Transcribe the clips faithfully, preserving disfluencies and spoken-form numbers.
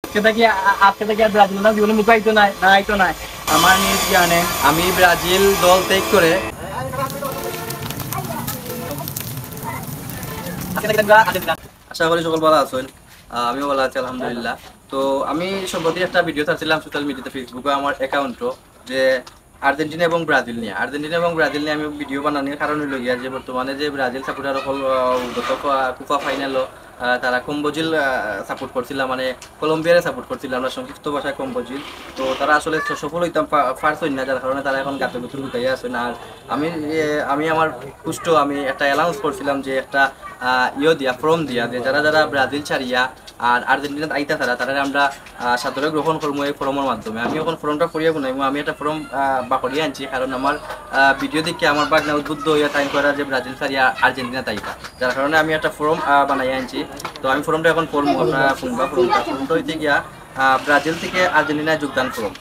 আজকে থাকি আ-, আজকে থাকি আর ব্রাজিল না জীবনে মুখ আইতো নাই, না আইতো নাই। আমার নিজ জ্ঞানে আমি ব্রাজিল দল ত্যাগ করে আজকে থাকি আমরা আর্জেন্টিনা। আশা করি সকল ভালো আছেন। আহ, আমিও ভালো আছি আলহামদুলিল্লাহ। তো আমি সম্প্রতি একটা ভিডিও ছাড়ছিলাম সোশ্যাল মিডিয়াতে, ফেসবুকে আমার অ্যাকাউন্টও, যে আর্জেন্টিনা এবং ব্রাজিল নিয়ে। আর্জেন্টিনা এবং ব্রাজিল নিয়ে আমি ভিডিও বানানোর কারণ হইল গিয়া যে বর্তমানে যে ব্রাজিল সাপোর্টার সকল, আহ, গত ফা-, কুফা ফাইনালও, আহ, তারা কম্বোজিল, আহ, সাপোর্ট করছিলা, মানে কলম্বিয়ারে সাপোর্ট করছিলা, আমরা সংক্ষিপ্ত ভাষায় কম্বোজিল। তো তারা আসলে স-, সফল হইতাম পা-, পারছইন না, যার কারণে তারা এখন গাতে গুতুর গুতাইয়া আছেন। আর আমি, এ, আমি আমার পোস্টও আমি একটা অ্যানাউন্স করছিলাম যে একটা, আহ, ইয়ে দিয়া, ফর্ম দিয়া, যে যারা যারা ব্রাজিল ছাড়িয়া আর আর্জেন্টিনাত আইতা তারা, তারা আমরা, আহ, সাদরে গ্রহণ করবো এই ফর্মের মাধ্যমে। আমি এখন ফর্মটা পড়িয়া গুনাইমু, আমি একটা ফর্ম, আহ, বা করিয়া আনছি, কারণ আমার, আহ, ভিডিও দেখে আমার ভাগনা উদ্বুদ্ধ হইয়া তাই করা যে ব্রাজিল ছাড়িয়া আর্জেন্টিনাত আইবা, যার কারণে আমি একটা ফর্ম, আহ, বানাইয়া আনছি। তো আমি ফর্মটা এখন পড়মু, আপনারা শুনবা ফর্মটা। ফর্মটা হইতে গিয়া, আহ, ব্রাজিল থেকে আর্জেন্টিনায় যোগদান ফর্ম।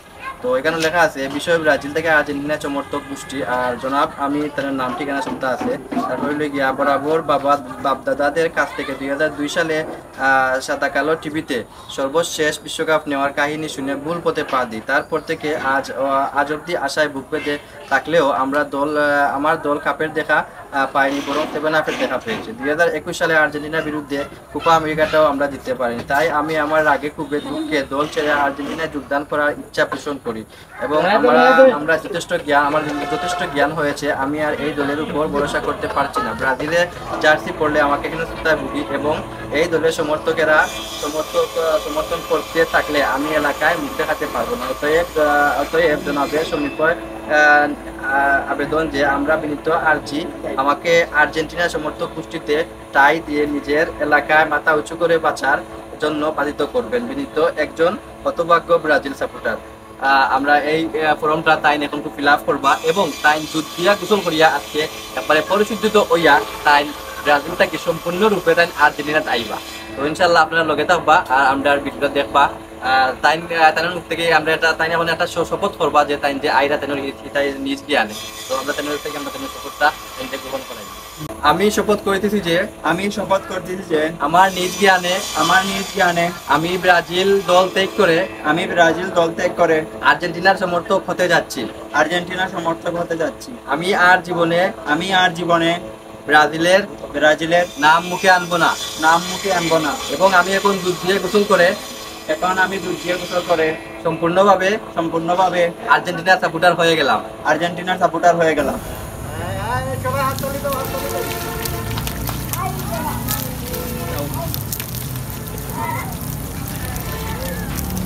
তো এখানে লেখা আছে, এ বিষয়ে ব্রাজিল থেকে আর্জেন্টিনা সমর্থক গোষ্ঠী আর জনাব, আমি তার নাম ঠিকানা শুনতে আছে। তারপরে হইল গিয়া বরাবর বাবা বাপদাদাদের কাছ থেকে দুই হাজার দুই সালে, আহ, সাদা কালো টিভিতে সর্বশেষ বিশ্বকাপ নেওয়ার কাহিনী শুনে ভুল পথে পা দিই। তারপর থেকে আজ, আহ, আজ অবধি আশায় বুক বেঁধে থাকলেও আমরা দল, আহ, আমার দল কাপের দেখা, আহ, পায়নি, বরং সেভেন আপের দেখা পেয়েছে। দুই হাজার একুশ সালে আর্জেন্টিনার বিরুদ্ধে কোপা আমেরিকাটাও আমরা জিততে পারিনি। তাই আমি আমার রাগে, ক্ষোভে, দুঃখে দল ছেড়ে আর্জেন্টিনায় যোগদান করার ইচ্ছা পোষণ করি এবং আমরা, আমরা যথেষ্ট জ্ঞান, আমার যথেষ্ট জ্ঞান হয়েছে। আমি আর এই দলের উপর ভরসা করতে পারছি না। ব্রাজিলে জার্সি পরলে আমাকে হেনস্থায় ভুগি এবং এই দলের সমর্থকেরা সমর্থক, আহ, সমর্থন করতে থাকলে আমি এলাকায় মুখ দেখাতে পারবো না। অতএব, আহ, অতএব জনাবের সমীপে, আহ, আহ, আবেদন যে আমরা বিনীত আর্জি আমাকে আর্জেন্টিনা সমর্থক গোষ্ঠীতে ঠাঁই দিয়ে নিজের এলাকায় মাথা উঁচু করে বাঁচার জন্য বাধিত করবেন। বিনীত একজন হতভাগ্য ব্রাজিল সাপোর্টার। আহ, আমরা এই, আহ, ফর্মটা তাইন এখন ফিল আপ করবা এবং তাইন দুধ দিয়া গোসল করিয়া আজকে একবারে পরিশুদ্ধিত হইয়া তাইন ব্রাজিল থেকে সম্পূর্ণরূপে তাইন আর্জেন্টিনাত আইবা। তো ইনশাল্লাহ আপনারা লগে থাকবা আর আমরা ভিডিওটা দেখবা। আর তাইন, আহ, তাইনের মুখ থেকে আমরা এটা, তাইন এখন একটা শ-, শপথ করবা যে তাইন যে আইরা তাইনের হি-, তাই নিজ জ্ঞানে। তো আমরা তাইনের থেকে আমরা তাইনের শপথটা তাইনকে গ্রহণ করাই। আমি শপথ করিতেছি যে আমি শপথ করিতেছি যে আমার নিজ জ্ঞানে আমার নিজ জ্ঞানে আমি ব্রাজিল দল ত্যাগ করে আমি ব্রাজিল দল ত্যাগ করে আর্জেন্টিনার সমর্থক হতে যাচ্ছি। আর্জেন্টিনার সমর্থক হতে যাচ্ছি। আমি আর জীবনে আমি আর জীবনে ব্রাজিলের ব্রাজিলের নাম মুখে আনবো না। নাম মুখে আনবো না। এবং আমি এখন দুধ দিয়ে গোসল করে এখন আমি দুধ দিয়ে গোসল করে সম্পূর্ণভাবে সম্পূর্ণভাবে আর্জেন্টিনার সাপোর্টার হয়ে গেলাম। আর্জেন্টিনার সাপোর্টার হয়ে গেলাম।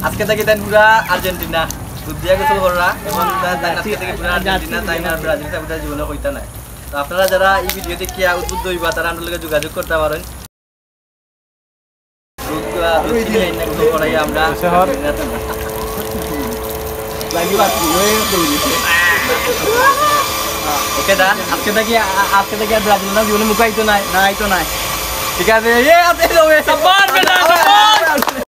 আজকে থেকে তাই পুরা আর্জেন্টিনা দুধ দিয়া গোসল কররা এবং তা-, তাই আজকে থেকে পুরা আর্জেন্টিনা, তাই না ব্রাজিল সাপোর্টার জীবনে হইতা নাই। তো আপনারা যারা এই ভিডিও দেখিয়া উদ্বুদ্ধ হইবা, তারা আমার লগে যোগাযোগ করতে পারেন। দুধ, আহ, দুধ চিনি আইন না, গোসল করাই আমরা। ওকে, ডান। আজকে থেকে, আ-, আজকে থেকে আর ব্রাজিল না জীবনে মুখ আইতো নাই, না আইতো নাই। ঠিক আছে, এ, এ, এ, এ, সাব্বাস বেটা, সাব্বাস।